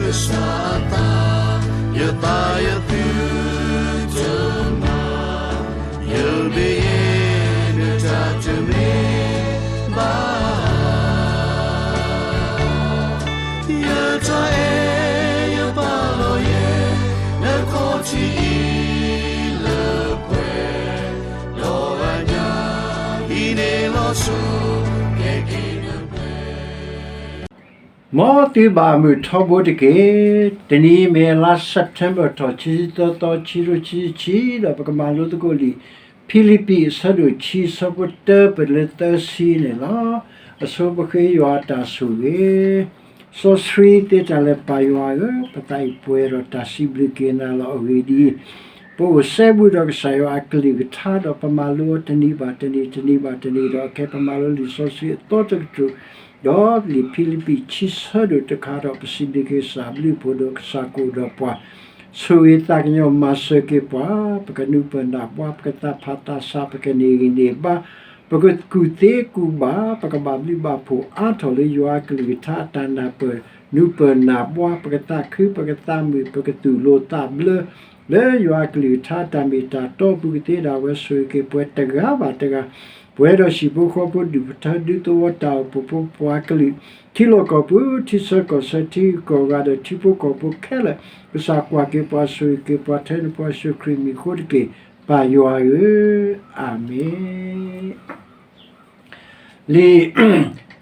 ကစၢ်အသး, ယသးယသုတမၤ, ယမ့ၢ်ယဲ နတၢ်တမ့ၢ်ဘၣ်. ယတၢ်အဲၣ်ယပာ်လီၤယဲ နခီၣ်ထံးအံၤလၢပှဲၤ, ဒီးအညၣ်အံၤန့ၣ်လီၤဆီ ကဲက့ၤနပှဲၤ မ်သုဘၣ်မုာ်ထီဘိတက့ၢ်. တနံၤအံၤမ့ၢ်လါ September ထီၣ်ခံဆံသၢသီ ခံကထိခံဆံခံ ဒီးပကမၤလိသကိးလံာ် ဖံလံးပံး အဆၢဒိၣ်ခံ ဆၢဖိတၢပၢၢ်လၢသၢဆံန့ၣ်လီၤ. အဆိပဃ့ယွၤအတၢ်ဆိၣ်ဂ့ၤ စီဆှံသ့တၢ်လၢ ပၢ်ယွၤဧၢ, ပသးအံၤပှဲၤဒီးတၢ်စံးဘျုးက့ၤနၤလီၤ. အဂ့ၢ်ဒ်အံၤ, ပအိၣ်စဲဘူးဒီးကစၢ်ယွၤအကလုၢ်ကထါ ဒီးပမၤလိအီၤတနံၤဘၣ်တနံၤ တနံၤဘၣ်တနံၤ ဒီးအခဲပမၤလိလံာ်စီဆှံအသီတကတြူၢ် ဒီးလံာ်ဖံလံးပံး ခံဆၢဒိၣ်တခါဒီး ပစံးဘျုးက့ၤကစၢ်အဘျုးအဖှိၣ်ဒီးကစၢ်ကအိၣ်ဒီးပှၤ, ဆိၣ်ဂ့ၤသးကညီၤမၤစၢၤက့ၤပှၤ, ပကနုာ်ပၢၢ်နၢ်ဘှါ, ပကသးဖးသးဆါ, ပကန့ၢ်ဂံၢ်န့ၢ်ဘါ, ပကကူၣ်သ့ကူၣ်ဘၣ်, ပကဘၣ်ဘျုးဘၣ်ဖှိၣ်အါထီၣ်လၢယွၤအကလုၢ်ကထါအတၢ်နၢ်ပၢၢ်, နုာ်ပၢၢ်နၢ်ဘှါ, ပကသးခု, ပကသးမုာ်, ပကသူၣ်လိၤသးဘျၢ လၢယွၤအကလုၢ်ကထါအတၢ်မ့ၢ်တၢ်တီအပူၤကသ့ဒၣ်ဝဲ ဆိၣ်ဂ့ၤက့ၤပှၤတဂၤဘၣ်တဂၤ, ပှဲၤဒီးဟံၣ်ဖိဃီဖိ ဒူၣ်ဖိထၢဖိ ဒူသဝီတၢ်အိၣ်ဖှိၣ်ဖိ ပှၤကလုာ် ထံလီၢ်ကီၢ်ပူၤ ထံဆၢကီၢ်ဆၢ ထံဂုၤကီၢ်ဂၤဒီးထံဖိကီၢ်ဖိခဲလၢာ်, ကစၢ်ကွၢ်က့ၤပှၤ ဆိၣ်ဂ့ၤက့ၤပှၤ ထဲနဖိယ့ၣ်ၡူးခရံာ်မံၤအဃိတက့ၢ်, ပၢ်ယွၤဧၢ, အၤမ့ၣ်. လံာ်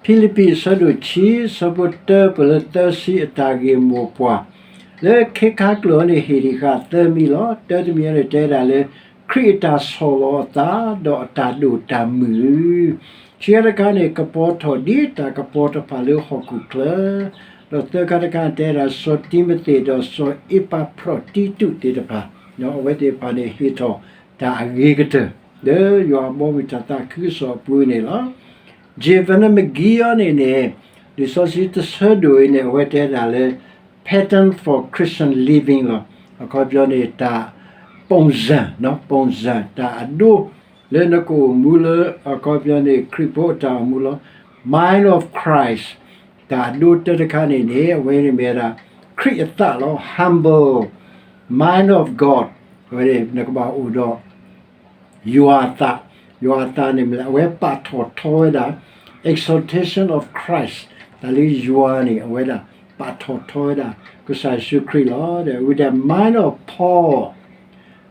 ဖံလံးပံး အဆၢဒိၣ်ခံ ဆၢဖိတၢပၢၢ်လၢသၢဆံ အတၢ်ဂ့ၢ်မိၢ်ပှၢ်, လၢခဲခါကျိာ်န့ၣ် ဟ့ၣ်ဒံးဃာ်သၢမံၤလီၤ. တၢတမံၤန့ၣ်တဲဒၣ်လၢ ခရံာ်အတၢ်ဆီၣ်လီၤအသး ဒီးအတၢ်ဒိၣ်တၢ်မုၢ်, ခံခါတခါန့ၣ် ကပီၤထီၣ်ဒ်တၢ်ကပီၤတဖၣ်လၢဟီၣ်ခိၣ်ချၢ, ဒီးသၢခါတခါတဲဒၣ် စီၤတံၤမသ့း ဒီးစီၤအ့ပၤဖြီၣ်တံတူးသ့ၣ်တဖၣ်, အဝဲသ့ၣ်တဖၣ်န့ၣ် ဟ့ၣ်ထီၣ်တၢ်အဂ့ၤကတၢၢ် လၢယွၤအဘီအမုၢ်တၢ်သးခုကစီၣ်အပူၤန့ၣ်လီၤ. J Vernon McGee အံၤန့ၣ်န့ၣ် လံာ်စီဆှံတဆၢဒိၣ်အံၤန့ၣ် အဝဲတဲဒၣ်လၢ Pattern for Christian Living လီၤ. အခီပညီန့ၣ် တၢ် ပုံစံ, ပုံစံ, တၢ်အဒိ လၢနကအိၣ်မူလၢ အခီပညီန့ၣ် ခရံာ်ဖိအတၢ်အိၣ်မူလီၤ. Mind of Christ တၢ်အဒိတၢတခါန့ၣ်န့ၣ် အဝဲန့ၣ်မ့ၢ်ဝဲဒၣ် ခရံာ်အသးလီၤ. Humble mind of God အဝဲန့ၣ် နကဘၣ်အိၣ်ဒီး ယွၤအသး, ယွၤအသးန့ၣ်မ့ၢ်လၢ အဝဲပာ်ထီၣ်ထီဝဲဒၣ် exaltation of Christ တၢ်လၢယွၤန့ၣ် အဝဲဒၣ်ပာ်ထီၣ်ထီဝဲဒၣ် ကစၢ်ယ့ၣ်ၡူးခရံာ်လီၤ. ဒီးဝံၤဒီး mind of Paul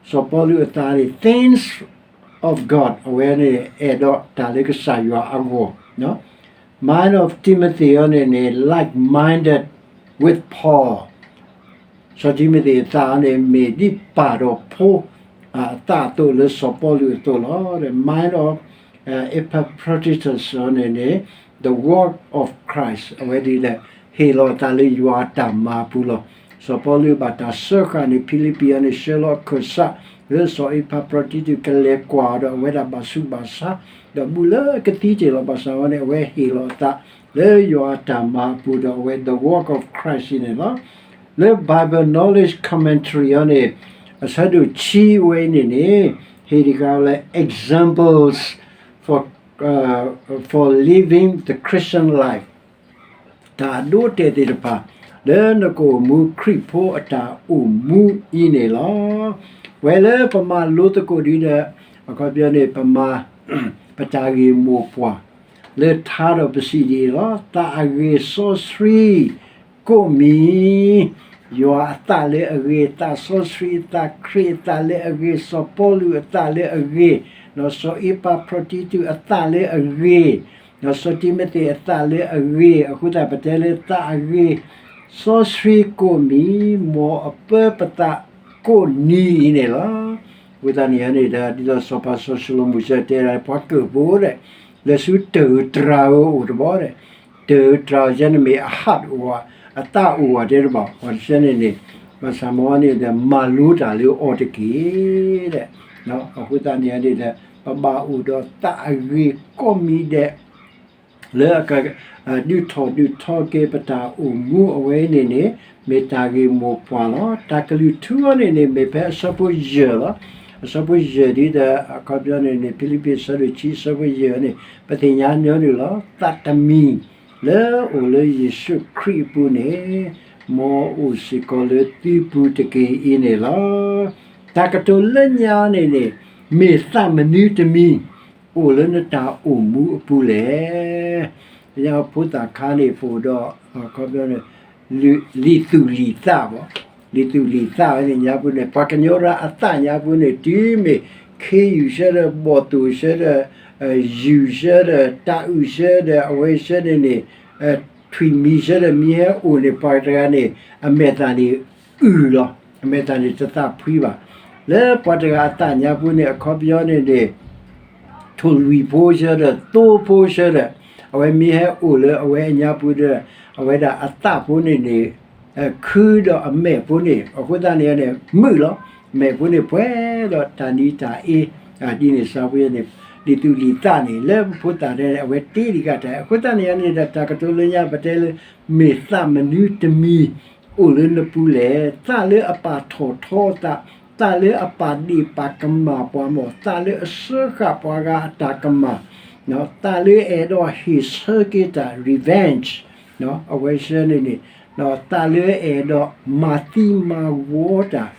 စီၤပီလူးအသးန့ၣ် things of God အဝဲန့ၣ်အဲၣ်ဒိးတၢ်လၢကစၢ်ယွၤအဂီၢ် Mind of Timothy အံၤန့ၣ်န့ၣ် like-minded with Paul စီၤတံၤမသ့းအသးန့ၣ် မ့ၢ်ဒ်ပၢ်ဒီးဖိ အသးအသိးလၢစီၤပီလူးအသိးလီၤ. The mind of Epaphroditus အံၤန့ၣ်န့ၣ် the work of Christ အဝဲဒ်လဲၣ် ဟ့ၣ်လီၤအသးလၢယွၤအတၢ်မၤအပူၤလီၤ. စီၤပီလူးဘၣ်တၢ်စၢဃာ်န့ၣ် ဖံလံးပံးအံၤန့ၣ် ဆှၢလီၤအခၢၣ်စး လၢစီၤအ့ပၤဖြီတံတူးကလဲၤကွၢ်အီၤဒီး အဝဲဒၣ်ဘၣ်ဆူးဘၣ်ဆါ ဒီးဘူးလၢကသံတ့ၢ်လီၤ. ဘၣ်ဆၣ်ဝဲန့ၣ် အဝဲဟ့ၣ်လီၤအသး လၢယွၤအတၢ်မၤအပူၤဒီး အဝဲ the work of Christ အံၤန့ၣ်လီၤ. လၢ Bible Knowledge Commentary အံၤန့ၣ် အဆၢဒိၣ်ဆံဝဲအံၤန့ၣ်န့ၣ် ဟ့ၣ်ဒံးဃာ်လၢ examples for, for living the Christian life တၢ်အဒိအတဲာ်သ့ၣ်တဖၣ် လၢနကအိၣ်မူခရံာ်ဖိအတၢ်အိၣ်မူအံၤန့ၣ်လီၤ. ဝဲလၢပမၤလိသကိးဒ်ဒီး အခီပညီန့ၣ် ပမၤ ပတၢ်ဂ့ၢ်မိၢ်ပှၢ် လၢထါဒီးပစံးဒ်အံၤလီၤ. သးအဂ့ၢ်စီဆှံ ကိးမံၤ ယွၤအသးလၢအဂ့ၤ, သးစီဆှံအသး, ခရံာ်အသးလၢအဂ့ၤ, စီၤပီလူးအသးလၢအဂ့ၤ, ဒီးစီၤအ့ပၤဖြီတံတူးအသးလၢအဂ့ၤ, ဒီးစီၤတံၤမသ့းအသးလၢအဂ့ၤ, အဃိသတးပတဲလၢသးအဂ့ၢ် စီဆှံကိးမံၤ မ်အပၢပသးကိးနံၤအံၤန့ၣ်လီၤ. အဃိသတးန့ၣ်န့ၣ်ဒီး ဒ်သိးစီၤပၤစီၤၡလိၤမိၤၡဲတဲဒၣ် ပှၤကၢၣ်ဖိဒီး လဲၤဆူတၢၢ်တြၤဧိၤအိၣ်တဘျီဒီး တၢၢ်တြၤဧိၤန့ၣ်မ့ၢ်အဟးအိၣ်ဧါ အသးအိၣ်ဧါတဲတဘၣ် ပှၤတဆၢန့ၣ်န့ၣ် ဘၣ်ဆၣ်မ့ၢ်န့ၣ်ဒီး မၤလိတၢ်လၢအီၤတက့ၢ်ဒီး အဃိသတးန့ၣ်န့ၣ်ဒီး ပဘၣ်အိၣ်ဒီးသးအဂ့ၤကိးမံၤဒဲး လၢအကဒုးထီၣ်ဒုးထီက့ၤပတၢ်အိၣ်မူအဝဲန့ၣ်န့ၣ် မ့ၢ်တၢ်ဂ့ၢ်မိၢ်ပှၢ်လီၤ. တၢ်ကလုၢ်ထူအံၤန့ၣ်န့ၣ် မ့ၢ်ဖဲအဆၢဖိယဲၢ်လီၤ. အဆၢဖိယဲၢ်ဒ်ဒီး အခီပညီန့ၣ်န့ၣ် ဖံလံးပံးအဆၢဒိၣ်ခံ အဆၢဖိယဲၢ်န့ၣ် ပသ့ၣ်ညါညီနုၢ်လီၤ. သးတမံၤလၢအိၣ်လၢယ့ၣ်ၡူးခရံာ်အပူၤန့ၣ် မ်အအိၣ်စ့ၢ်ကီးလၢသုပူၤတက့ၢ်အံၤန့ၣ်လီၤ. တၢ်ကတိၤလၢညါန့ၣ်န့ၣ် မ့ၢ်သးမနုၤတမံၤ အိၣ်လၢနတၢ်အိၣ်မူအပူၤလဲၣ်. ဖိသၣ်ခါန့ၣ် ပအိၣ်ဒီး ခီပညီန့ၣ် လံာ်သူၣ်လံာ်သးဘၣ်, လံာ်သူၣ်လံာ်သးဝဲန့ၣ် ညါပူၤန့ၣ် ပှၤကညီရၤအသးညါပူၤန့ၣ် တုၤမ့ၢ်ခ့ယုၢ်ဆၢဒီး ဘီၣ်သိၣ်ဆၢဒီး ယုၢ်ဆၢဒီး တၢ်အုၣ်ဆၢဒီး အဝဲဆၢန့ၣ်န့ၣ် ထွံၣ်မံၤဆၢဒီး မ့ၢ်ဟဲအိၣ်န့ၣ် ပှၤတဂၤန့ၣ် အမဲာ်သၣ်န့ၣ်အုၣ်လီၤ, အမဲာ်သၣ်န့ၣ်တသးဖှံဘၣ်. လၢပှၤတဂၤအသးညါပူၤန့ၣ် အခီပညီန့ၣ်န့ၣ် ထိၣ်လွံၢ်ဖိဆၢဒီး သိဖိဆၢဒီး အဝဲမ့ၢ်ဟဲအိၣ်လၢအဝဲအညါပူၤဒီး အဝဲဒၣ်အသးဖိန့ၣ်န့ၣ် ခုဒီးအမဲာ်ဖိန့ၣ် အဃိသတးန့ၣ်န့ၣ် မုာ်လီၤ. အမဲာ်ဖိန့ၣ် ပှဲၤဒီးတၢ်နံၤတၢ်အ့ ဒ်န့ၣ်စးဖဲန့ၣ် လံာ်သူၣ်လံာ်သးန့ၣ် လၢပဖိသၣ်န့ၣ် အဝဲတ့တဂၤတၢ် အဃိသတးန့ၣ်န့ၣ်ဒီး တၢ်ကတိၤလၢညါပတဲလၢ မ့ၢ်သးမနုၤတမံၤ အိၣ်လၢနပူၤလဲၣ်. သးလၢအပာ်ထီၣ်ထီအသး, သးလၢအပာ်ဒ့ၣ်ပာ်ကမၣ်ပှၤမၢ်, သးလၢအစၢဃာ်ပှၤဂၤအတၢ်ကမၣ်, သးလၢအအဲၣ်ဒိးဟ့ၣ်ဆၢက့ၤတၢ် revenge အဝဲဆၢန့ၣ်န့ၣ် သးလၢအအဲၣ်ဒိးမၤသံမၤဝီတၢ်,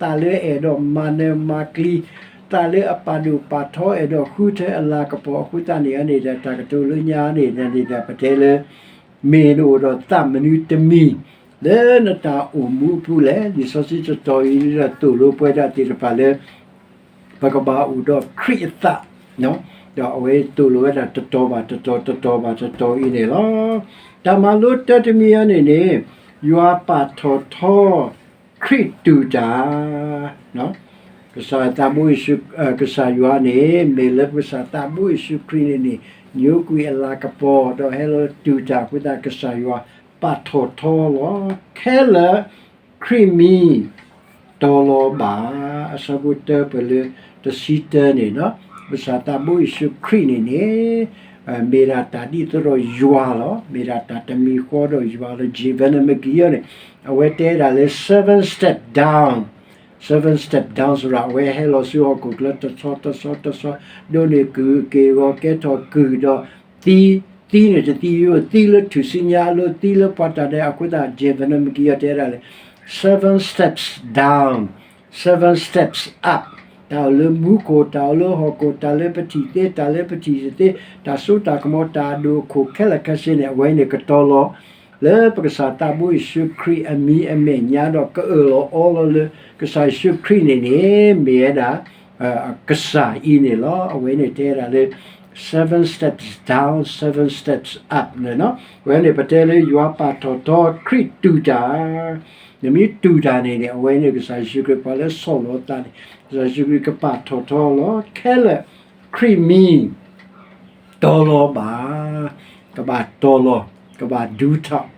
သးလၢအအဲၣ်ဒိးမၤနၢၤမၤကျံၤ, သးလၢအပာ်ဒိၣ်ပာ်ထီအဲၣ်ဒိးဃုထၢအလၤကပီၤ အဃိသတးန့ၣ်န့ၣ်ဒီး တၢ်ကတိၤလၢညါန့ၣ်န့ၣ်ဒီး ပတဲလၢ မ့ၢ်နအိၣ်ဒီးသးမနုၤတမံၤ လၢနတၢ်အိၣ်မူအပူၤလဲၣ်. လံာ်စီဆှံတတီၤအံၤဒီးသိၣ်လိပှၤဒၣ်သ့ၣ်တဖၣ်လၢ ပကဘၣ်အိၣ်ဒီးခရံာ်အသး, ဒီးအဝဲသိၣ်လိဝဲဒၣ်တတီၤဘၣ်တတီၤ တတီၤဘၣ်တတီၤအံၤန့ၣ်လီၤ. တၢ်မၤလိတၢတမံၤအံၤန့ၣ်န့ၣ် ယွၤပာ်ထီၣ်ထီ ခရံာ်တူၢ်တၢ် ကစၢ်သးဘိယ့ၣ်ၡူး, ကစၢ်ယွၤန့ၣ် မ့ၢ်လၢကစၢ်သးဘိယ့ၣ်ၡူးခရံာ်န့ၣ်န့ၣ် ညိကွံာ်အလၤကပီၤ ဒီးဟဲလီၤတူၢ်တၢ်အဃိသတး ကစၢ်ယွၤပာ်ထီၣ်ထီလီၤ. ခဲလၢာ် ခရံာ်မံၤ တီလီၤဘၣ်. အဆၢဖိတၢပှဲၤလၢတဆံတၢန့ၣ် ကစၢ်သးဘိယ့ၣ်ၡူးခရံာ်န့ၣ်န့ၣ် မ့ၢ်ဒၣ်တၢ်ဒ်သိးဒီးယွၤလီၤ. မ့ၢ်ဒၣ်တၢ်တမံၤဃီဒီးယွၤလီၤ. ကၠ့ၣ်ဖဲန့ၣ်မ့ၢ်ကယီန့ၣ် အဝဲတဲဒၣ်လၢ seven step down, seven step down စရၣ် အဝဲဟဲလီၤဆူဟီၣ်ခိၣ်ချၢ တဆီတဆီတဆီ ဒိးန့ၢ်ကုၢ်က့ၢ်ဂီၤ ကဲထီၣ်ကုၢ်ဒီးသံ, သံန့ၣ်တသံယိ သံလၢထူၣ်စုညါအလိၤ သံလၢပှၤတၢ်ဒဲး အဃိသတး ကၠ့ၣ်ဖဲန့ၣ်မ့ၢ်ကယီတဲဒၣ်လၢ seven steps down, seven steps up တၢ်အိၣ်လၢမူခိၣ် တၢ်အိၣ်လၢဟီၣ်ခိၣ် တၢ်လၢပထံၣ်သ့ တၢ်လၢပထံၣ်တသ့ တၢ်စိတၢ်ကမီၤ တၢ်အဒိၣ်အခိၣ်ခဲလၢာ်ခဲဆ့န့ၣ် အဝဲန့ၣ်ကတီၤလီၤ လၢပကစၢ်သးဘိယ့ၣ်ၡူးခရံာ်အမံၤအမဲာ်ညါဒီး ကအၢၣ်လီၤအီလီၤလၢ ကစၢ်ယ့ၣ်ၡူးခရံာ်န့ၣ်န့ၣ် မ့ၢ်ဝဲဒၣ် ကစၢ်အံၤန့ၣ်လီၤ. အဝဲန့ၣ်တဲဒၣ်လၢ seven steps down, seven steps up န့ၣ်လီၤ. အဝဲန့ၣ်ပတဲလၢ ယွၤပာ်ထီၣ်ထီခရံာ်တူၢ်တၢ်, နမ့ၢ်တူၢ်တၢ်န့ၣ်န့ၣ် အဝဲန့ၣ်ကစၢ်ယ့ၣ်ၡူးခရံာ် ပှၤလၢဆီၣ်လီၤသးန့ၣ် ကစၢ်ယ့ၣ်ၡူးခရံာ်ကပာ်ထီၣ်ထီလီၤ. ခဲလၢာ် ခရံာ်မံၤ တီလီၤဘၣ်, ကဘၣ်တီလီၤ, ကဘၣ်ဒူထီၣ်,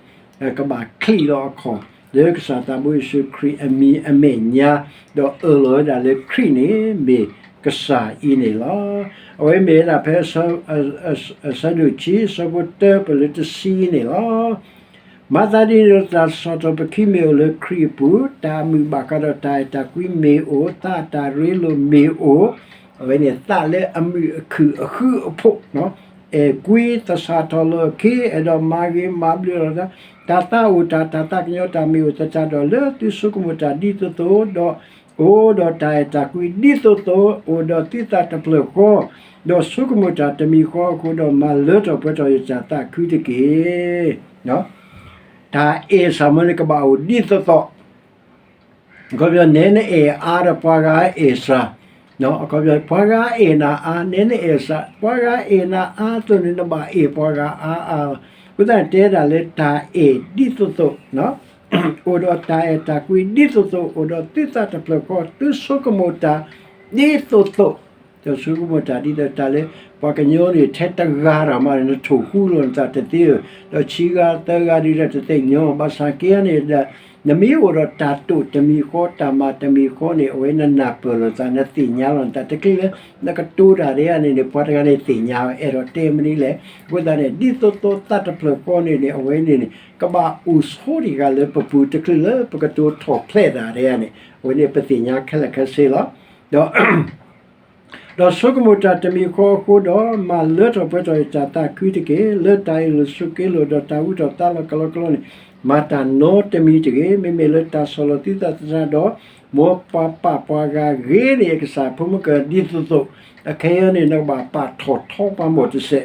ကဘၣ်ချံးလီၤအခီၣ် လၢကစၢ်သးဘိယ့ၣ်ၡူးခရံာ်အမံၤအမဲာ်ညါ, ဒီးအၢၣ်လီၤဝဲဒၣ်လၢခရံာ်န့ၣ် မ့ၢ်ကစၢ်အံၤန့ၣ်လီၤ. အဝဲမ့ၢ်ဝဲဒၣ်ဖဲ အဆၢဒိၣ်ခံ အဆၢဖိတၢပၢၢ်လၢတဆံန့ၣ်လီၤ. မၤသးဒ်န့ၣ်ဒီး တၢ်စံးထီၣ်ပတြၢၤမ့ၢ်အိၣ်လၢခရံာ်အပူၤ, တၢ်အမုာ်ဘၣ်ဃးဒီးတၢ်အဲၣ်တၢ်ကွံမ့ၢ်အိၣ်, သးတၢ်ရ့လိာ်မ့ၢ်အိၣ်, အဝဲန့ၣ်သးလၢအမုာ်အခုၣ်အဃုအဖိး, အဲၣ်ကွံသဆၣ်ထီၣ်လိာ်အခံ, အဲၣ်ဒိးမၤဂ့ၤမၤဘျုးလီၤသး, တၢ်သးအိၣ်တၢ်, တၢ်သးကညီၤတၢ်မ့ၢ်အိၣ်သတးဒီး လၢသုဆိကမိၣ်တၢ်ဒ်သိးသိး, ဒီးအိၣ်ဒီးတၢ်အဲၣ်တၢ်ကွံဒ်သိးသိး, အိၣ်ဒီးသုသးတဖျၢၣ်ဃီ, ဒီးဆိကမိၣ်တၢ်တမံၤဃီအဃိဒီး မၤလၢထီၣ်ပှဲၤထီၣ်ယတၢ်သးခုတက့ၢ်. တၢ်အဲၣ်စ့ၢ်မ့ၢ်န့ၣ် ကဘၣ်အိၣ်ဒ်သိးသိး အခီပညီ နဲနအဲၣ်အါဒီးပှၤဂၤအဲၣ်စ့ၢ်, အခီပညီ ပှၤဂၤအဲၣ်နၤအါ နဲနအဲၣ်စ့ၢ်, ပှၤဂၤအဲၣ်နၤအါအသိးန့ၣ် နဘၣ်အဲၣ်ပှၤဂၤအါအါလီၤ. အဃိသတးန့ၣ် တဲဒၣ်လၢတၢ်အဲၣ်ဒ်သိးသိး, အိၣ်ဒီးတၢ်အဲၣ်တၢ်ကွံဒ်သိးသိး, အိၣ်ဒီးသုသးတဖျၢၣ်ဃီ, သုဆိကမိၣ်တၢ်ဒ်သိးသိး, ဒီးဆိကမိၣ်တၢ်ဒ်သိးတၢ်လၢ ပှၤကညီန့ၣ် ထဲတဂၤတၢ်မးန့ၣ် နထိၣ်ဃူလိာ်နသးတသ့ဧၢ, ဒီးဆံဂၤသၢဂၤဒ်ဒီးတသ့ၣ်ညါ, ဘၣ်ဆၣ်က့န့ၣ်ဒီး နမ့ၢ်အိၣ်ဒီးတၢ်တိာ်တမံၤဃီ တၢ်မၤတမံၤဃီန့ၣ် အဝဲနနၢ်ပၢၢ်လိာ်သး နသ့ၣ်ညါလီၤနသး တချုးလၢ နကတိၤတၢ်ဒ်န့ၣ်န့ၣ် ပှၤတဂၤန့ၣ်သ့ၣ်ညါ အဲၣ်ဒိးတဲမနုၤလဲၣ်. အဃိသတးန့ၣ် ဒ်သိးသိးသးတဖျၢၣ်ဃီန့ၣ်န့ၣ် အဝဲန့ၣ်န့ၣ် ကဘၣ်အိၣ်ဆိးတံၢ်ဃာ်လၢပပူၤ တချုးလၢပကတိၤထီၣ်ဖျဲးတၢ်ဒ်န့ၣ် အဝဲန့ၣ်ပသ့ၣ်ညါခဲလၢာ်ခဲဆ့လီၤ. ဒီး ဒီးဆိကမိၣ်တၢ်တမံၤဃီအဃိဒီး မၤလၢထီၣ်ပှဲၤထီၣ်ယတၢ်သးခုတက့ၢ်. လၢတၢ်အ့ၣ်လိာ်ဆိးက့လိာ်ဒီးတၢ်အူထီၣ်သးလီၤကလီကလီန့ၣ် မၤတၢ်နီတမံၤတဂ့ၤ, မ့မ့ၢ်လၢတၢ်ဆီၣ်လီၤသုသးသတးဒီး, မ်ပှၤပာ်ပှၤဂၤဂ့ၤန့ၣ် ကစၢ်ဖိမုၣ်ကဒ်သိးသိး, အခဲအံၤန့ၣ် နကဘၣ်ပာ်ထီၣ်ထီပှၤမိၢ်တစဲး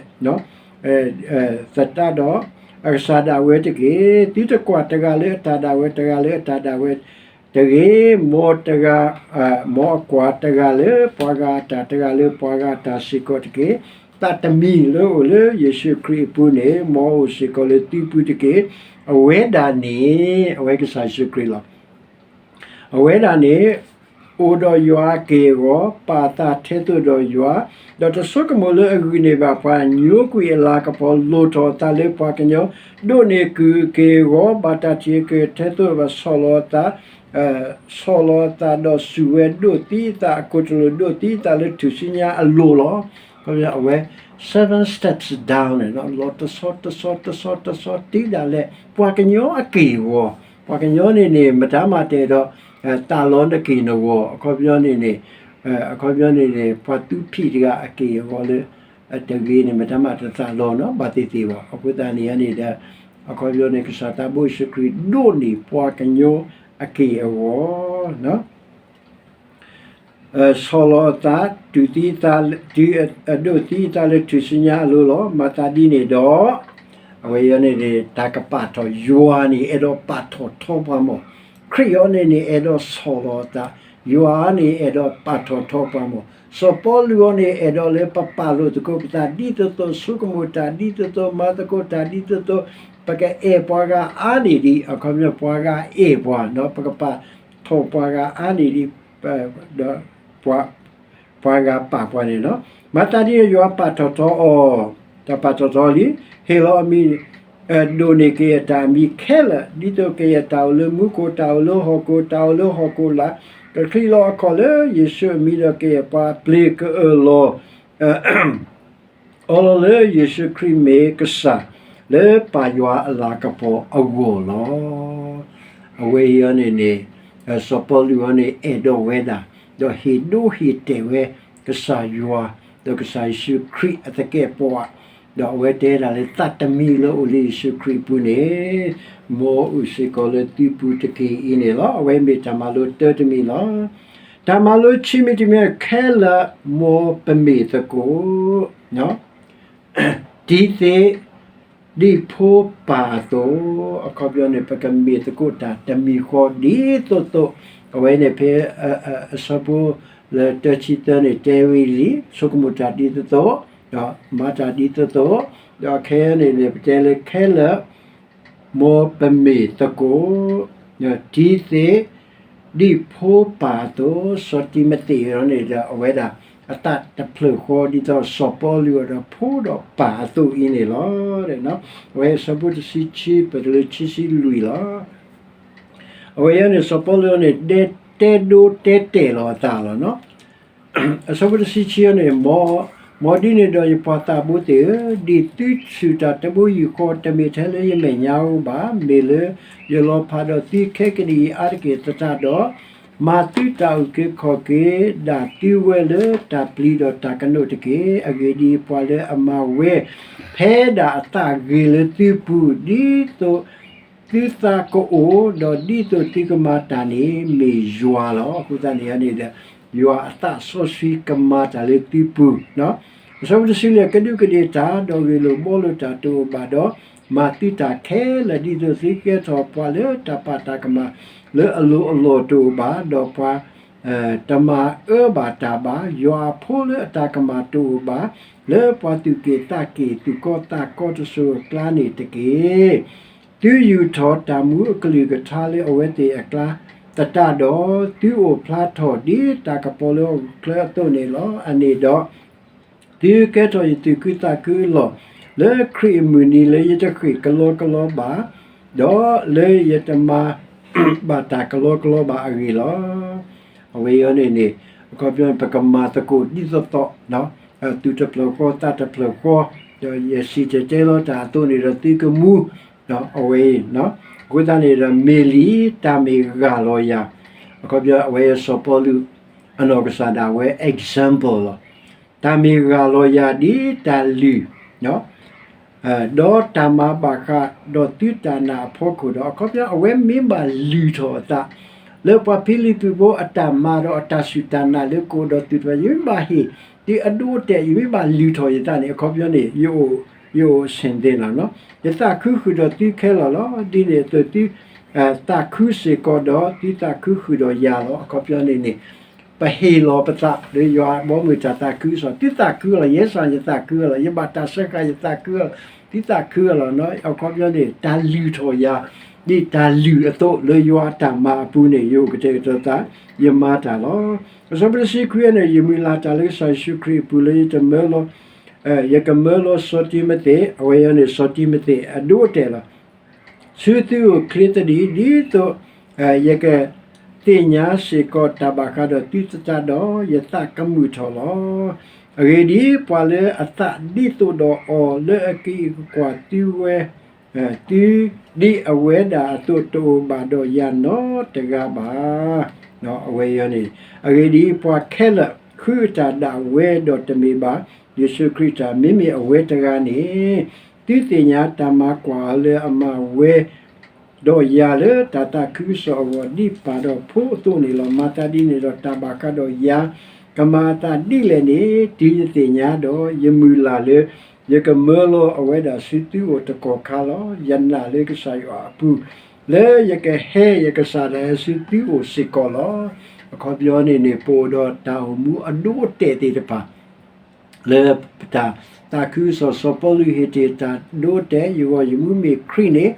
သတးဒီး အကစၢ်ဒၣ်ဝဲတက့ၢ်. သုတကွၢ်တဂၤလၢအတၢ်ဒၣ်ဝဲ တဂၤလၢအတၢ်ဒၣ်ဝဲတဂ့ၤ, မ်တဂၤ မ်အကွၢ်တဂၤလၢပှၤဂၤအတၢ် တဂၤလၢပှၤဂၤအတၢ်စ့ၢ်ကီးတက့ၢ်. သးတမံၤလၢအိၣ်လၢယ့ၣ်ၡူးခရံာ်အပူၤန့ၣ် မ်အအိၣ်စ့ၢ်ကီးလၢသုပူၤတက့ၢ်. အဝဲဒၣ်န့ၣ် အဝဲကစၢ်ယ့ၣ်ၡူးခရံာ်လီၤ. အဝဲဒၣ်န့ၣ် အိၣ်ဒီးယွၤအက့ၢ်အဂီၤ, ပာ်အသးထဲသိးဒီးယွၤ, ဒီးတဆိကမိၣ်လၢအဂုာ်န့ၢ်ဘၣ်ပှၤ, ညိကွံာ်အလၤကပီၤ, လိၣ်ထီၣ်အသးလၢပှၤကညီ, ဒိးန့ၢ်ကုၢ်အက့ၢ်အဂီၤ, ဘၣ်တၢ်ထံၣ်အကတၢၢ်ထဲသိးဒီး ဆီၣ်လီၤအသး, ဆီၣ်လီၤအသးဒီးစူၢ်ဝဲဒိးသံအသးအကိၣ်တလိာ်, ဒိးသံအသးလၢထူၣ်စုညါအလိၤလီၤ. အဝဲ seven steps down န့ၣ် လီၤတဆီတဆီတဆီတဆီတုၤဒၣ်လဲာ် ပှၤကညီအက့ၢ်အဂီၤ, ပှၤကညီန့ၣ်န့ၣ် မတၤမးတအဲၣ်ဒိး သးလီနက့ၢ်နဂီၤ, အခီပညီန့ၣ်န့ၣ် အခီပညီန့ၣ်န့ၣ် ပှၤသူဖံးတဂၤအက့ၢ်အဂီၤလၢ တဂ့ၤန့ၣ် မတၤမးတသးလီနီၤ ဘၣ်သ့ၣ်သ့ၣ်ဘၣ်. အဃိသတးန့ၣ်န့ၣ်ဒီး အခီပညီန့ၣ် ကစၢ်သးဘိယ့ၣ်ၡူးခရံာ်ဒိးန့ၢ်ပှၤကညီအက့ၢ်အဂီၤ ဆီၣ်လီၤအသး, တုၤသံသး, တုၤအဒိးသံအသးလၢထူၣ်စုညါအလိၤလီၤ. မၤသးဒ်န့ၣ်ဒီး အဝဲအံၤန့ၣ်န့ၣ် တၢ်ကပာ်ထီၣ်ယွၤန့ၣ် အဲၣ်ဒိးပာ်ထီၣ်ထီပှၤမး, ခရံာ်အံၤန့ၣ်န့ၣ် အဲၣ်ဒိးဆီၣ်လီၤအသး, ယွၤန့ၣ် အဲၣ်ဒိးပာ်ထီၣ်ထီပှၤမး, စီၤပီလူးအံၤန့ၣ် အဲၣ်ဒိးလၢပပာ်လိာ်သကိးပသးဒ်သိးသိး, ဆိကမိၣ်တၢ်ဒ်သိးသိး, မၤသကိးတၢ်ဒ်သိးသိး, ပကအဲၣ်ပှၤဂၤအါန့ၢ်ဒံး, အခီပညီပှၤဂၤအဲၣ်ပှၤ, ပကပာ်ထီၣ်ပှၤဂၤအါန့ၢ်ဒံး ဒီး ပှၤဂၤပာ်ပှၤန့ၣ်လီၤ. မၤသးဒ်န့ၣ် ယွၤပာ်ထီၣ်ထီအီၤ, တၢ်ပာ်ထီၣ်ထီလံ, ဟ့ၣ်လီၤအမံၤ, ဒိးန့ၢ်က့ၤအတၢ်အမံၤခဲလၢာ်, ဒ်သိးကယဲၢ်တၢ်အိၣ်လၢမူခိၣ်, တၢ်အိၣ်လၢဟီၣ်ခိၣ်, တၢ်အိၣ်လၢဟီၣ်ခိၣ်လာ်, ကချံးလီၤအခီၣ်လၢယ့ၣ်ၡူးအမံၤဒီးကယဲၢ်ပှၤပျ့ၤကအၢၣ်လီၤ အီလီၤလၢယ့ၣ်ၡူးခရံာ်မ့ၢ်ကစၢ် လၢပၢ်ယွၤအလၤကပီၤအဂီၢ်လီၤ. အဝဲအံၤအံၤန့ၣ်န့ၣ် စီၤပီလူးအံၤန့ၣ် အဲၣ်ဒိးဝဲဒၣ် ဒီးဟ့ၣ်ဒိဟ့ၣ်တဲာ်ဝဲ ကစၢ်ယွၤ ဒီးကစၢ်ယ့ၣ်ၡူးခရံာ်အသကဲးပဝး, ဒီးအဝဲတဲဒၣ်လၢသးတမံၤလၢအိၣ်လၢယ့ၣ်ၡူးခရံာ်အပူၤန့ၣ် မ်အအိၣ်စ့ၢ်ကီးလၢသုပူၤတက့ၢ်အံၤန့ၣ်လီၤ. အဝဲမ့ၢ်တၢ်မၤလိတၢတမံၤလီၤ. တၢ်မၤလိဆံမံၤတမံၤခဲလၢာ် မ်ပမ့ၢ်သကိး တံၤသ့း ဒ်ဖိပၢ်အသိး, အခီပညီန့ၣ် ပကမ့ၢ်သကိးတၢ်တမံၤဃီဒ်သိးသိး, အဝဲန့ၣ်ဖဲ အဆၢဖိလၢတၢဆံသၢန့ၣ် တဲဝဲလံ, ဆိကမိၣ်တၢ်ဒ်သိးသိး, ဒီးမၤတၢ်ဒ်သိးသိး, ဒီးခဲအံၤန့ၣ်န့ၣ် ပတဲလၢခဲလၢာ် မ်ပမ့ၢ်သကိး တံၤသ့း ဒ်ဖိပၢ်အသိး, စီၤတံၤမသ့းအံၤန့ၣ်ဒီး အဝဲဒၣ် အသးတဖျၢၣ်ဃီ ဒ်သိးစီၤပီလူးအံၤဒီး ဖိဒီးပၢ်အသိးအံၤန့ၣ်လီၤ. အဝဲအဆၢဖိတဆံခံ ပတုၤလၢခံဆံလွံၢ်လီၤ. အဝဲအံၤန့ၣ် စီၤပီလူးန့ၣ် တဲဒိတဲတဲာ်လီၤအသးလီၤ. အဆၢဖိတဆံခံန့ၣ် မ်ဒ်န့ၣ်ဒီးယပှၤသးဘိသ့ၣ်ဧၢ, ဒ်သုဆူၣ်တၢ်တဘိယူၢ်ဃီ တမ့ၢ်ထဲလၢယမဲာ်ညါဧိၤဘၣ်, မ့ၢ်လၢယလီၤဖးဒီးသုခဲကနံၣ်အံၤအါတက့ၢ်သတးဒီး, မၤသုတၢ်အုၣ်က့ၤခီၣ်က့ၤဒၣ်သုဝဲလၢတၢ်ပျံၤဒီးတၢ်ကနိးတက့ၢ်. အဂ့ၢ်ဒ်အံၤ, ပှၤလၢအမၤဝဲ ဖဲဒၣ်အသးဂ့ၤလၢသုပူၤ, ဒ်သိးသုသးကအိၣ်, ဒီးဒ်သိးသုကမၤတၢ်န့ၣ် မ့ၢ်ယွၤလီၤ. အဃိသတးန့ၣ်န့ၣ်ဒီး ယွၤအသးစီဆှံကမၤတၢ်လၢသုပူၤ. အဆၢဖိတဆံလွံၢ်, ကဒူးကဒ့ၣ်တၢ်, ဒီးဂ့ၢ်လိာ်ဘှီလိာ်တၢ်တအိၣ်ဘၣ်ဒီး, မၤသုတၢ်ခဲလၢာ်ဒ်သိးသုကဲထီၣ်ပှၤလၢတၢ်ပာ်တၢ်ကမၣ်လၢအလိၤအလီၢ်တအိၣ်ဘၣ်, ဒီးပှၤ တမၤအၢဘၣ်တၢ်ဘၣ်, ယွၤအဖိလၢအတၢ်ကမၣ်တအိၣ်ဘၣ်, လၢပှၤသူၣ်က့ၣ်သးက့ၣ် သူၣ်ကီသးကီတစိၤအကျါန့ၣ်တက့ၢ်. သုယူာ်ထီၣ်တၢ်မူအကလုၢ်ကထါလၢအဝဲသ့ၣ်အကျါသတးဒီး, သုအိၣ်ဖျါထီၣ်ဒ်တၢ်ကပီၤလၢဟီၣ်ခိၣ်ချၢအသိးန့ၣ်လီၤ. အန့ၣ်ဒီး သုကဲထီၣ်ယသူၣ်ခုသးခုအလီၢ် လၢခရံာ်အမုၢ်နံၤလၢယတဃ့ၢ်ကလီကလီဘၣ်, ဒီးလၢယတမၤဘၣ်တၢ်ကလီကလီဘၣ်အဂ့ၢ်လီၤ. အဝဲအံၤန့ၣ်န့ၣ် အခီပညီ ပကမၤသကိးဒ်သိးသိး, သူၣ်တဖျၢၣ်ဃီ သးတဖျၢၣ်ဃီ, ဒီးယစံၣ်တဲၤတဲလီၤတၢ်အသိးန့ၣ်ဒီးသုကမူ, အဝဲအံၤ, အဃိသတးန့ၣ်ဒီး မ့ၢ်လံ တၢ်မ့ၢ်ဂၢ်လီၤယၤ, အခီပညီ အဝဲစီၤပီလူး အနီၢ်ကစၢ်ဒၣ်ဝဲ example လီၤ. တၢ်မ့ၢ်ဂၢ်လီၤယၤဒ်တၢ်လုၢ်, ဒီးတၢ်မၤဘၣ်ဃးဒီးသုတၢ်နာ်အဖီခိၣ်ဒီး အခီပညီ အဝဲမ့ၢ်ဘၣ်လုၢ်ထီၣ်အသး လၢပှၤဖံလံးပူးဖိအတၢ်မၤဒီးအတၢ်စူၢ်တၢ်နာ်လၢကအိၣ်ဒီးသုးတဖၣ် ယမ့ၢ်ဘၣ်ဟ့ၣ် ဒ်အဒိအတဲာ် ယမ့ၢ်ဘၣ်လုၢ်ထီၣ်ယသးန့ၣ် အခီပညီန့ၣ် ယအိၣ် ယအိၣ်ဆ့ၣ်သ့လီၤ. ယသးခုဃုာ်ဒီးသုခဲလၢာ်လီၤ. ဒ်န့ၣ်အသိးသု သးခုစ့ၢ်ကီးဒီး သုသးခုဃုာ်ဒီးယၤလီၤ. အခီပညီန့ၣ်န့ၣ် ပဟ့ၣ်လီၤပသးလၢယွၤဘီမုၢ်တၢ်သးခုကစီၣ် သုသးခုလီၤ. ယဲစ့ၢ်ယသးခုလီၤ. ယဘၣ်တၢ်စၢဃာ် ယသးခုလီၤ. သုသးခုလီၤ. အခီပညီန့ၣ် တၢ်လုၢ်ထီၣ်ယၤ ဒ်တၢ်လုၢ်အသိး လၢယွၤအတၢ်မၤအပူၤန့ၣ် ယအိၣ်ကတဲာ်ကတီၤသး ယမၤတၢ်လီၤ. အဆၢဖိတဆံခွံန့ၣ် ယမုၢ်လၢ်တၢ်လၢကစၢ်ယ့ၣ်ၡူးခရံာ်အပူၤလၢယတမၢလီၤ ယကမၢလီၤစီၤတံၤမသ့း, အဝဲအံၤန့ၣ် စီၤတံၤမသ့းအဒိအတဲာ်လီၤ. ဆူသုအိၣ်ချ့သဒံး ဒ်သိးယကသ့ၣ်ညါစ့ၢ်ကီးတၢ်ဘၣ်ဃးဒီးသုသတးဒီး ယသးကမုာ်ထီၣ်လီၤ. အဂ့ၢ်ဒ်အံၤ, ပှၤလၢအသးဒ်သိးဒီးအီၤ လၢအကအံးကကွၢ်သုဝဲ သုဒ်အဝဲဒၣ်အသိး တအိၣ်ဘၣ်ဒီးယၤနီတဂၤဘၣ်. အဝဲအံၤန့ၣ် အဂ့ၢ်ဒ်အံၤ, ပှၤခဲလၢာ်ဃုအတၢ်ဒၣ်ဝဲဒီးတမ့ၢ်ဘၣ် ယ့ၣ်ၡူးခရံာ်တၢ်, မ့မ့ၢ်အဝဲတဂၤန့ၣ် သုသ့ၣ်ညါတၢ်မၤကွၢ်အီၤလၢအမၤဝဲ ဒီးယၤလၢတၢ်သးခုကစီၣ်အဂီၢ် ဒ်ပၢ်ဒီးဖိအသိးန့ၣ်လီၤ. မၤသးဒ်န့ၣ်ဒီး တၢ်ဘၣ်ဃးဒီးယၤ ကမၤအသးဒ်လဲၣ်န့ၣ် တုၤယသ့ၣ်ညါဒီး ယမုၢ်လၢ်လၢ ယကမၢလီၤအဝဲဒၣ်ဆူသုအိၣ်တကီၢ်ခါလီၤ. ယနာ်လၢကစၢ်ယွၤအပူၤ လၢယကဟဲယကစၢ်ဒၣ်ဝဲဆူသုအိၣ်စ့ၢ်ကီးလီၤ. အခီပညီန့ၣ်န့ၣ် ပအိၣ်ဒီးတၢ်အိၣ်မူအဒိအတဲာ်သ့ၣ်တဖၣ် လၢပတၢ်သးခုကစီၣ် စီၤပီလူးဟ့ၣ်တ့ၢ်တၢ်ဒိအတဲာ် ယဂီၢ်ယမူမ့ၢ်ခရံာ်န့ၣ်,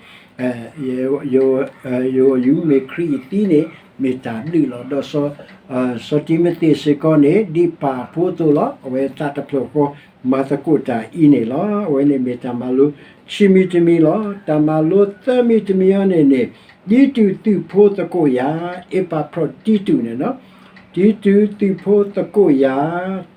ယဂီၢ်ယမူမ့ၢ်ခရံာ်အသံန့ၣ် မ့ၢ်တၢ်ဒုးလီၤ. ဒီး စီၤတံၤမသ့းစ့ၢ်ကီးန့ၣ် ဒ်ပၢ်ဖိအသိးလီၤ. အဝဲသးတဖျၢၣ်ဃီ မၤသကိးတၢ်အံၤန့ၣ်လီၤ. အဝဲန့ၣ်မ့ၢ်တၢ်မၤလိခံမံၤတမံၤလီၤ. တၢ်မၤလိသၢမံၤတမံၤအံၤန့ၣ်န့ၣ် ဒ်တုၤသုးဖိသကိးယၤ အ့ပၤဖြီၣ်တံတူးန့ၣ်လီၤ. ဒ်တုၤသုးဖိသကိးယၤ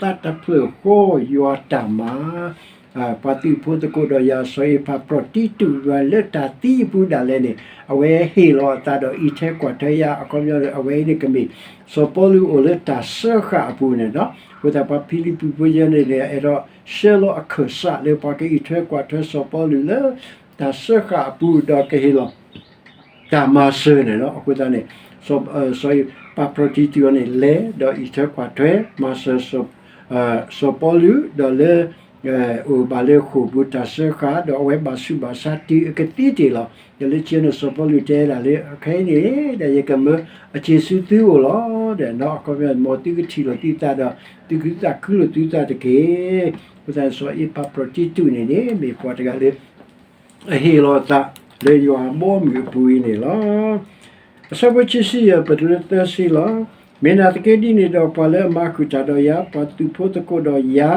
သးတဖျၢၣ်ဃီယွၤတၢ်မၤ ပှၤသုးဖိသကိးဒီးယၤ စီၤအ့ပၤဖြီၣ်တံတူး လၢတၢ်သံအပူၤဒၣ်လဲာ်န့ၣ် အဝဲဟ့ၣ်လီၤအသးဒီးအံးထွဲကွၢ်ထွဲယၤ အခီပညီ အဝဲအံၤန့ၣ်ကမ့ၢ် စီၤပီလူးအိၣ်လၢတၢ်စၢဃာ်အပူၤန့ၣ်လီၤ. အဃိသတး ပှၤဖံလံးပူးဖိယဲန့ၣ်န့ၣ် အဲၣ်ဒိးဆှၢလီၤအခၢၣ်စးလၢပှၤကအံးထွဲကွၢ်ထွဲစီၤပီလူးလၢ တၢ်စၢဃာ်အပူၤဒီးကဟ့ၣ်လီၤ တၢ်မၤစၢၤန့ၣ်လီၤ. အဃိသတးန့ၣ် စီၤအ့ပၤဖြီၣ်တံတူးအံၤန့ၣ် လဲၤဒီးအံးထွဲကွၢ်ထွဲ မၤစၢၤ စီၤပီလူး ဒီးလၢ အိၣ်ဘၣ်လၢဃိာ်ပူၤတၢ်စၢဃာ် ဒီးအဝဲဘၣ်ဆူးဘၣ်ဆါတုၤအကသံတ့ၢ်လီၤ. ဒီးလၢခံန့ၣ် စီၤပီလူးတဲဒၣ်လၢ ခဲအံၤန့ၣ် ဒီးယကမၢအစ့ၤဆူသုအိၣ်လီၤ. ဒီးအခီပညီ မ်သုကထံၣ်လိာ်သုသးဒီး သုကသးခုလိာ်သုသးတက့ၢ်. အဃိသတး စီၤအ့ပၤဖြီၣ်တံတူးန့ၣ်န့ၣ် မ့ၢ်ပှၤတဂၤလၢ အဟ့ၣ်လီၤအသးလၢယွၤအဘီအမုၢ်အပူၤအံၤန့ၣ်လီၤ. အဆၢဖိခံဆံယဲၢ် ပတုၤလၢသၢဆံလီၤ. မ့ၢ်နာ်သက့ဒ်န့ၣ်ဒီး ပှၤလၢအမၤဃုာ်တၢ်ဒီးယၤ, ပှၤသုးဖိသကိးဒီးယၤ,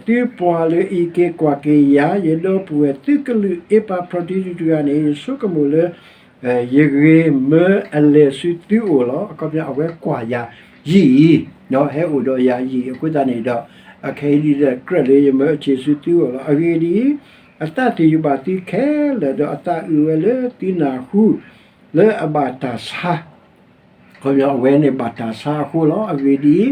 သုပှၤလၢအံးက့ၤကွၢ်က့ၤယၤ, ယဒီပုၢ်ဝဲၢ်သုကလုာ် အ့ပၤဖြီၣ်တံတူးတဂၤန့ၣ် ယဆိကမိၣ်လၢ ယဂ့ၤမၢအလဲၤဆူသုအိၣ်လီၤ. အခီပညီ အဝဲကွၢ်ယၤယံာ်အံၤ, ဟဲအိၣ်ဒီးယၤယံာ်အဃိသတးန့ၣ်ဒီး အခဲအံၤဒ်ဒီး ကြၢးလၢယမၢအစ့ၤဆူသုအိၣ်လီၤ. အဂ့ၢ်ဒ်အံၤ, အသးသယုၢ်ဘၣ်သုခဲလၢာ်, ဒီးအသးအုးဝဲလၢသုနၢ်ဟူ လၢအဘၣ်တၢ်ဆါ အခီပညီ အဝဲန့ၣ်ဘၣ်တၢ်ဆါအဃိလီၤ. အဂ့ၢ်ဒ်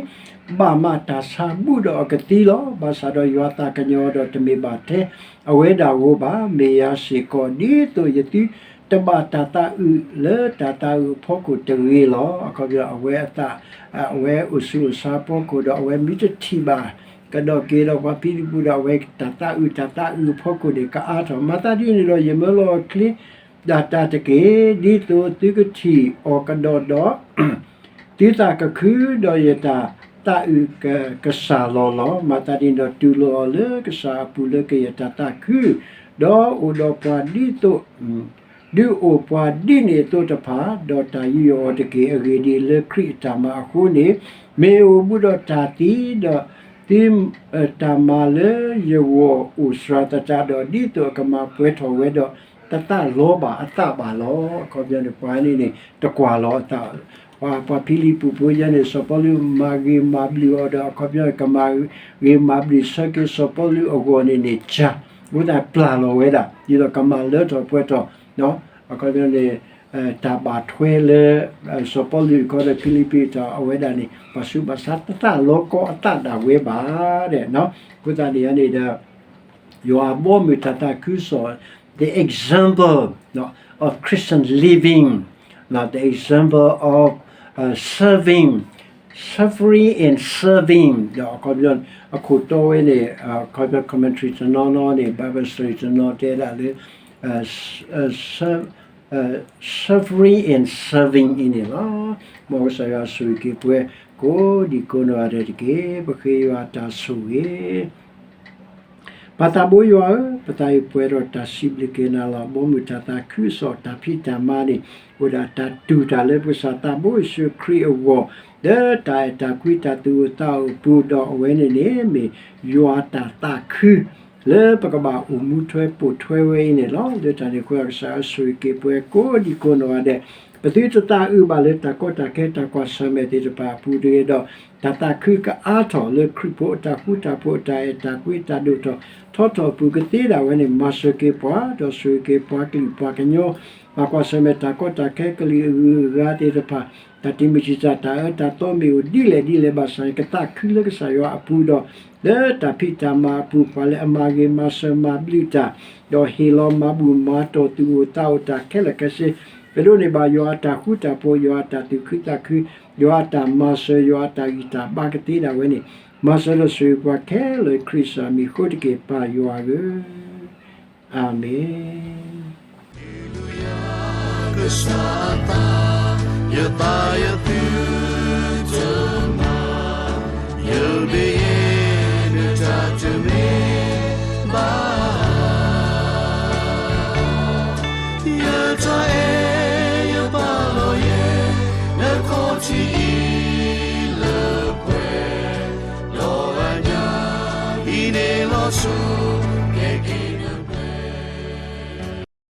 အံၤ, ဘၣ်မးတၢ်ဆါဘူးဒီးအကသံလီၤ. ဘၣ်ဆၣ်ဒီးယွၤသးကညီၤဒီးတမ့ၢ်ဘၣ်ထဲအဝဲဒၣ်အဂီၢ်ဘၣ်, မ့ၢ်ယၤစ့ၢ်ကီး ဒ်သိးယသုတဘၣ်တၢ်သးအုးလၢတၢ်သးအုးအဖီခိၣ်တဂ့ၤလီၤ. အခီပညီ အဝဲအသး အဝဲအိၣ်ဆူးအိၣ်ဆါအဖီခိၣ်ဒီး အဝဲမ့ၢ်တထံၣ်ဘၣ် ကဒီးက့ၤဒီးပှၤဖံလံးပူးဒီး အဝဲတၢ်သးအုးတၢ်သးအုးအဖီခိၣ်န့ၣ် ကအါထီၣ်. မၤသးဒ်န့ၣ်ဒီး ယမၢလီၤအချ့ ဒၣ်တၢ်တက့ၢ်, ဒ်သိးသုကထံၣ်အီၤကဒီးဒီး သုသးကခု, ဒီးယတၢ်သးအုးကစၢ်လီၤလီၤ. မၤသးဒ်န့ၣ်ဒီး တူၢ်လိာ်အီၤလၢကစၢ်အပူၤလၢကယဲၢ်တၢ်သးခု, ဒီးအိၣ်ဒီးပှၤဒ်သိး ဒုးအိၣ်ပှၤဒ်န့ၣ်အသိးတဖၣ်, ဒီးတၢ်ယူးယီၣ်အီၤတက့ၢ်. အဂ့ၢ်ဒ်အံၤ, လၢခရံာ်အတၢ်မၤအဃိန့ၣ် မ့ၢ်အိၣ်ဘူးဒီးတၢ်သံ, ဒီးသု တၢ်မၤလၢယဂီၢ်အိၣ်စှၤသတးဒီး ဒ်သိးအကမၤပှဲၤထီၣ်ဝဲဒီး တသးလီၤဘၣ်အသးဘၣ်လီၤ. အခီပညီန့ၣ် ပှၤန့ၣ်န့ၣ် တကွၢ်လီၤအသး ပှၤဖံလံးပူးဖိယဲန့ၣ် စီၤပီလူးမၤဂ့ၤမၤဘျုးအီၤဒီး အခီပညီ ကမၤဂ့ၤမၤဘျုးဆၢက့ၤစီၤပီလူးအဂီၢ်န့ၣ်န့ၣ် ကၢ် အဃိသတးပျၢ်လီၤဝဲဒၣ် ဒ်သိးကမၤလၢထီၣ်ပှဲၤထီၣ် အခီပညီန့ၣ် တၢ်ဘၣ်ထွဲလၢ စီၤပီလူးအခီဒီးဖံလံးပံးတၢ်အဝဲဒၣ်န့ၣ် ဘၣ်ဆူးဘၣ်ဆါတသးလီၤကီအသးဒၣ်ဝဲဘၣ်ဒီး အဃိသတးန့ၣ်န့ၣ်ဒီး ယွၤအဘီအမုၢ်တၢ်သးခုကစီၣ်, the example of Christian living, the example of serving, suffering and serving, ဒီးအခီပညီ အခိၣ်တီဝဲန့ၣ် အခီပညီ commentary တနီၤနီၤန့ၣ် Bible study တနီၤတဲဒၣ်လၢ suffering and serving အံၤန့ၣ်လီၤ. မ်ကစၢ်ယွၤဆိၣ်ဂ့ၤက့ၤပှၤ ကိးဒံကိးနီၢ်ဂၤဒဲးတက့ၢ်. ပဃ့ယွၤတၢ်ဆိၣ်ဂ့ၤ ပၢ်သးဘိယွၤဧၢ, ပသးအံၤပှဲၤဒီးတၢ်စံးဘျုးက့ၤနၤလီၤ. ဘီမုၢ်တၢ်သးခုကစီၣ် တၢ်ဖံးတၢ်မၤန့ၣ် အိၣ်ဒၣ်တၢ်တူၢ်တၢ်လၢပကစၢ်သးဘိယ့ၣ်ၡူးခရံာ်အဂီၢ်, လၢတၢ်အဲၣ်တၢ်ကွံတၢ်သူၣ်အိၣ်သးအိၣ်အပူၤ, ဒီးအဝဲန့ၣ်န့ၣ် မ့ၢ်ယွၤတၢ်သးခု လၢပကဘၣ်အိၣ်မူထွဲပိာ်ထွဲဝဲအံၤန့ၣ်လီၤ. လၢတၢ်န့ၣ်အဃိ ကစၢ်ယွၤဆိၣ်ဂ့ၤက့ၤပှၤကိးဒံကိးနီၢ်ဂၤဒဲး, ပသုတသးအုးဘၣ်လၢတၢ်ကီတၢ်ခဲတၢ်ကွၢ်ဆၢၣ်မဲာ်သ့ၣ်တဖၣ်အပူၤတဂ့ၤဒီး တၢ်သးခုကအါထီၣ်လၢခရံာ်ဖိအတၢ်ဃူတၢ်ဖိး အတၢ်အဲၣ်တၢ်ကွံတၢ်ဒိၣ်ထီၣ်ထီထီၣ်အပူၤကသ့ဒၣ်ဝဲန့ၣ် မၤစၢၤက့ၤပှၤ ဒီးဆိၣ်ဂ့ၤက့ၤပှၤကလုာ်ပှၤကညီ ဘၣ်ကွၢ်ဆၢၣ်မဲာ်တၢ်ကီတၢ်ခဲကလုာ်အဂုၤအဂၤသ့ၣ်တဖၣ် တၢ်တံာ်မုၢ်တံာ်တာ်တၢ်အၢတၢ်သီမ့ၢ်အိၣ်ဒ်လဲၣ်ဒ်လဲၣ်ဘၣ်ဆၣ်န့ၣ် ကသးခုလၢကစၢ်ယွၤအပူၤဒီး လၢတၢ်ဖံးတၢ်မၤအပူၤ ပှၤလၢအမၤဂ့ၤမၤစၢၤမၤဘျုးတၢ် ဒီးဟ့ၣ်လီၤမၤဘူၣ်မၤတီၢ်သူၣ်အိၣ်သးအိၣ်တၢ်ခဲလၢာ်ခဲဆ့ ပဒိးန့ၢ်ဘၣ်ယွၤအတၢ်ဃူတၢ်ဖိး ယွၤအတၢ်သူၣ်ခုသးခု ယွၤအတၢ်မၤစၢၤ ယွၤအတၢ်ဂံၢ်တၢ်ဘါကသ့ဒၣ်ဝဲန့ၣ် မၤစၢၤဒီးဆိၣ်ဂ့ၤပှၤခဲလၢာ် ခရံာ်ကစၢ်မံၤဃိတက့ၢ် ပၢ်ယွၤဧၢ, အၤမ့ၣ်. ကစၢ်အသး, ယသးယသုတမၤ, ယဘ့